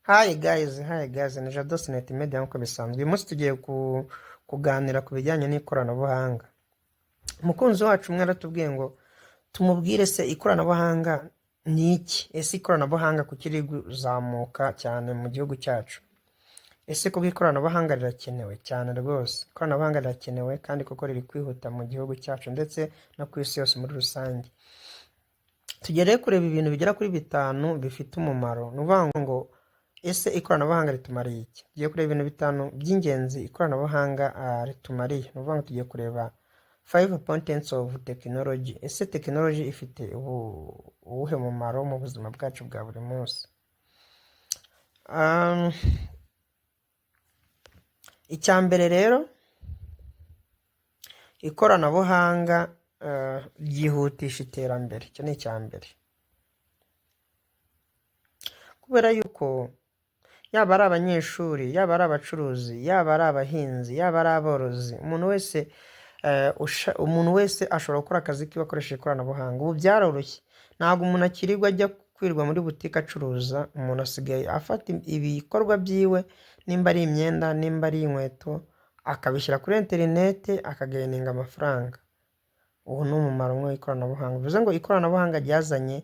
Hi guys, hi guys, ni Jado Sinet Media nk'uko bisanzwe. Uyu munsi tugiye kuganira ku bijyanye n'ikoranabuhanga. Umukunzi wacu umwe aratubwiye ngo tumubwire se ikoranabuhanga ni iki? Ese ikoranabuhanga kuki riri kuzamuka cyane mu gihugu cyacu? Ese koko ikoranabuhanga rirakenewe cyane rwose? Ikoranabuhanga rirakenewe kandi koko riri kwihuta mu gihugu cyacu ndetse no ku isi yose muri rusange. Tugere kureba ibintu bigera kuri bitanu bifite umumaro. Ni ukuvuga ngo ese ikoranabuhanga ritumariye iki? Tugiye kureba ibintu bitanu by'ingenzi ikoranabuhanga ritumariye. Ni ukuvuga ngo tugiye kureba five importance of technology. Ese technology ifite uwuhe mumaro mu buzima bwacu bwa buri munsi? Icya mbere rero, ikoranabuhanga ryihutisha iterambere. Icyo ni icya mbere. Kubera yuko yaba ari abanyeshuri, yaba ari abacuruzi, yaba ari abahinzi, yaba ari aborozi, umuntu wese ashobora gukora akazi kiwe akoresheje ikoranabuhanga. Ubu byaroroshye, ntabwo umuntu akirirwa ajya kwirirwa muri butike acuruza. Umuntu asigaye afata ibikorwa byiwe, nimba ari imyenda, nimba ari inkweto, akabishyira kuri interineti, akagaininga amafaranga. Uwo ni umumaro umwe w'ikoranabuhanga. Bivuze ngo ikoranabuhanga ryazanye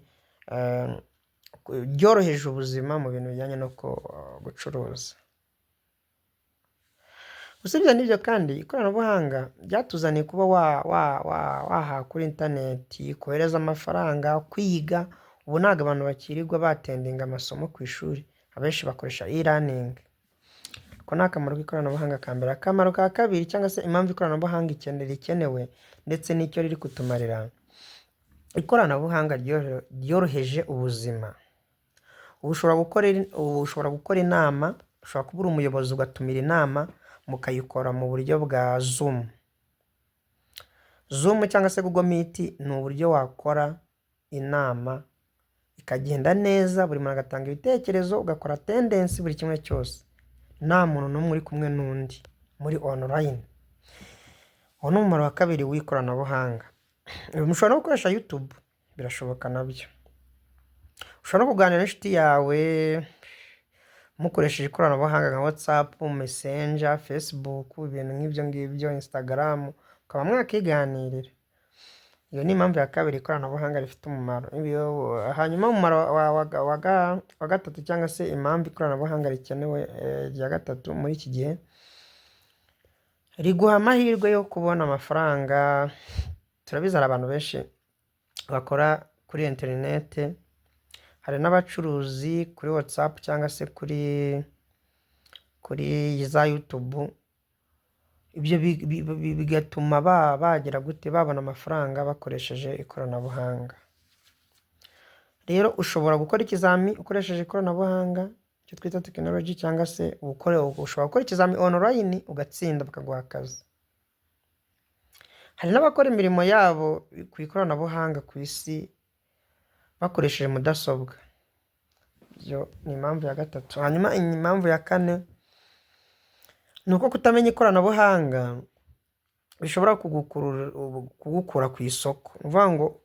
ryoroheje ubuzima mu bintu bijyanye no gucuruza. Usibye n'ibyo kandi, ikoranabuhanga ryatuzaniye kuba wahaha kuri interineti, kohereza amafaranga, kwiga. Ubu ntabwo abantu bakirirwa battendinga amasomo ku ishuri, abenshi bakoresha e-learning. Ako ni akamaro k'ikoranabuhanga ka mbere. Akamaro ka kabiri cyangwa se impamvu ikoranabuhanga rikenewe ndetse n'icyo riri kutumarira, ikoranabuhanga ryoroheje ubuzima. Ubu ushobora gukora inama, ushobora kuba uri umuyobozi ugatumira inama, mukayikora mu buryo bwa Zoom. Zoom cyangwa se Google Meet ni uburyo wakora inama ikagenda neza, buri muntu agatanga ibitekerezo, ugakora attendance, buri kimwe cyose, nta muntu n'umwe uri kumwe n'undi muri online. Uwo ni umumaro wa kabiri w'ikoranabuhanga. Mushobora no gukoresha YouTube, birashoboka nabyo. Ushobora no kuganira n'inshuti yawe mukoresheje ikoranabuhanga nka WhatsApp, Messenger, Facebook, ibintu nk'ibyo ngibyo, Instagram, mukaba mwakiganirira. Iyo ni impamvu ya kabiri ikoranabuhanga rifite umumaro. Hanyuma umumaro wa gatatu cyangwa se impamvu ikoranabuhanga rikenewe rya gatatu muri iki gihe, riguha amahirwe yo kubona amafaranga. Turabizi, hari abantu benshi bakora kuri interinete, hari n'abacuruzi kuri WhatsApp cyangwa se kuri za YouTube. Ibyo bigatuma bagira gute? Babona amafaranga bakoresheje ikoranabuhanga. Rero ushobora gukora ikizami ukoresheje ikoranabuhanga, icyo twita tekinoloji, cyangwa se ushobora gukora ikizami online ugatsinda, bakaguha akazi. Hari n'abakora imirimo yabo ku ikoranabuhanga ku isi bakoresheje mudasobwa. Iyo ni impamvu ya gatatu. Hanyuma impamvu ya kane ni uko kutamenya ikoranabuhanga bishobora kugukura ku isoko. Ni ukuvuga ngo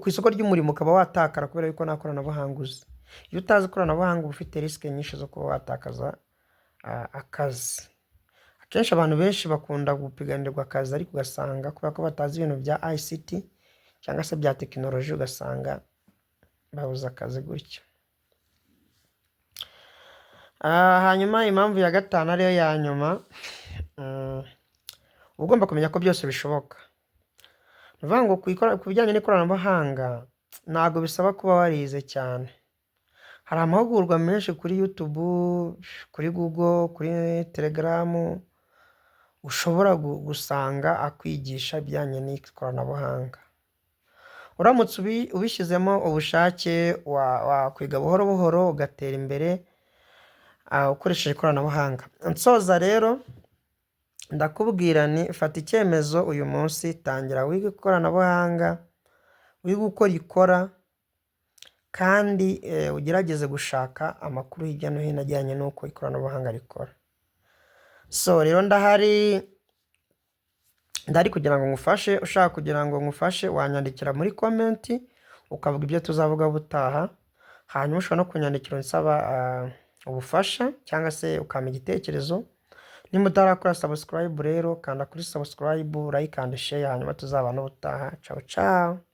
ku isoko ry'umurimo ukaba watakara kubera yuko nta koranabuhanga uzi. Iyo utazi ikoranabuhanga uba ufite risk nyinshi zo kuba watakaza akazi. Akenshi abantu benshi bakunda gupiganirwa akazi, ariko ugasanga kubera ko batazi ibintu bya ICT cyangwa se bya tekinoloji, ugasanga babuze akazi gutyo. Hanyuma impamvu ya gatanu ariyo ya nyuma, uba ugomba kumenya ko byose bishoboka. Ni ukuvuga ngo ku bijyanye n'ikoranabuhanga ntabwo bisaba kuba warize cyane. Hari amahugurwa menshi kuri YouTube, kuri Google, kuri Telegram, ushobora gusanga akwigisha ibijyanye n'ikoranabuhanga. Uramutse ubishyizemo ubushake, wakwiga buhoro buhoro ugatera imbere ukoresheje ikoranabuhanga. Nsoza rero, ndakubwira ni fata icyemezo uyu munsi, tangira wige ikoranabuhanga, wige uko rikora, kandi ugerageze gushaka amakuru hirya no hino ajyanye n'uko ikoranabuhanga rikora. So rero ndahari, ndahari kugira ngo ngufashe. Ushaka kugira ngo ngufashe, wanyandikira muri comment ukavuga ibyo tuzavuga ubutaha. Hanyuma ushobora no kunyandikira unsaba ubufasha cyangwa se ukampa igitekerezo. Nimba utarakora subscribe rero, kanda kuri subscribe, like and share, hanyuma tuzabana ubutaha. Ciao ciao.